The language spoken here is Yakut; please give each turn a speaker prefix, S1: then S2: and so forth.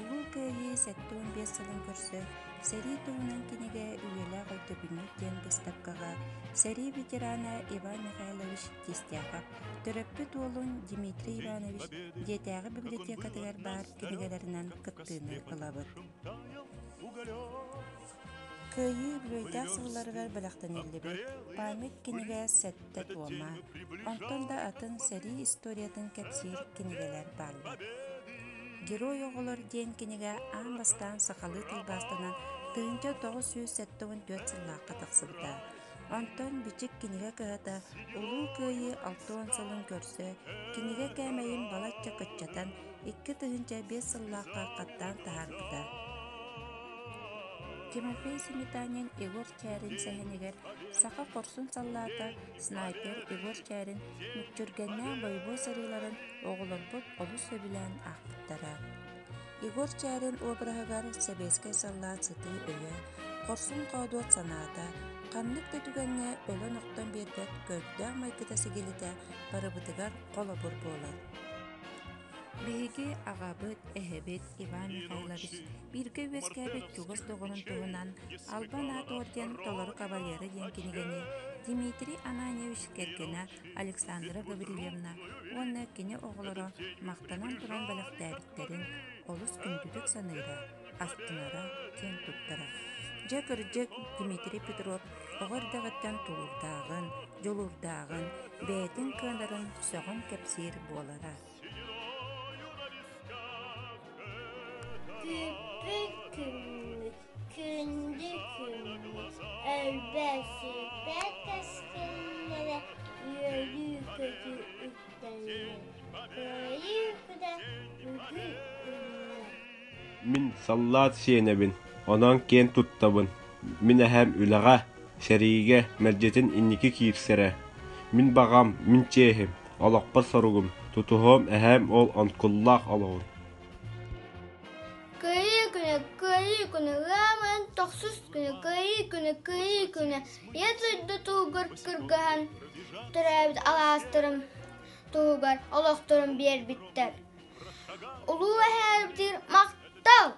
S1: Улуу Кыайыы 75 сылын көрсө Сэрии туһунан кинигэ үйэлээх өйдөбүнньүк диэн быыстапкаҕа сэрии ветерана Иван Михайлович Тистяхов төрөппүт уолун Дмитрий Иванович дьиэтээҕи библиотекатыгар баар кинигэлэринэн кыттыыны ылабыт. Кыайыы үбүлүөйдээх сылларыгар бэлэхтэниллибит «Память» кинигэ сэттэ туома, онтон да атын сэрии историятын кэпсиир кинигэлэр бааллар. «Герой оҕолор» диэн кинигэ аан бастаан сахалыы тылбаастанан 1974 сыллаахха тахсыбыта. Онтон «Бичик» кинигэ кыһата Улуу Кыайыы 60 сылын көрсө кинигэ кээмэйин балачча кыччатан 2005 сыллаахха хаттаан таһаарбыта. Тимофей Сметанин Егор Чээрин сэһэнигэр саха хорсун саллаата снайпер Егор Чээрин мүччүргэннээх бойобуой сырыыларын оҕолорбут олус сөбүлээн аахпыттара. Егор Чээрин обраһыгар сэбиэскэй саллаат сытыы өйө, хорсун-хоодуот санаата, ханнык да түгэҥҥэ өлөн-охтон биэрбэт көрдөөх майгыта-сигилитэ барыбытыгар холобур буолар. Биһиги аҕабыт, эһэбит Иван Михайлович бииргэ үөскээбит чугас доҕорун туһунан «Албан аат орден толору кавалера» диэн кинигэни Дмитрий Ананьевич кэргэнэ Александра Гаврильевна уонна кини оҕолоро махтанан туран бэлэхтээбиттэрин олус күндүтүк саныыра, астынара, киэн туттара. Дьэ, кырдьык, Дмитрий Петров оҕо эрдэҕиттэн тулуурдааҕын, дьулуурдааҕын, бэйэтин кыанарын сөҕөн кэпсиир буолара.
S2: Күүппүт күммүт, күндү күммүт, өлбөт-сүппэт кэскиллэрэ үөрүү-көтүү үктэннэ, кыайыы күнэ бүгүн үүннэ.
S3: Мин саллаат сиэнэбин, онон киэн туттабын. Мин эһээм үлэҕэ, сэриигэ мэлдьитин инники киирсэрэ. Мин баҕам, мин чиэһим, олохпор соругум, тутуһуом эһээм ол оҥкуллаах олоҕун.
S2: Кыайыы күнэ, кыайыы күнэ, ыам тохсус күнэ, кыайыы күнэ, кыайыы күнэ, ийэ дойду туһугар кыргыһан төрөөбүт алаастарым туһугар олохторун биэрбиттэр. Улуу эһээбитигэр махтал!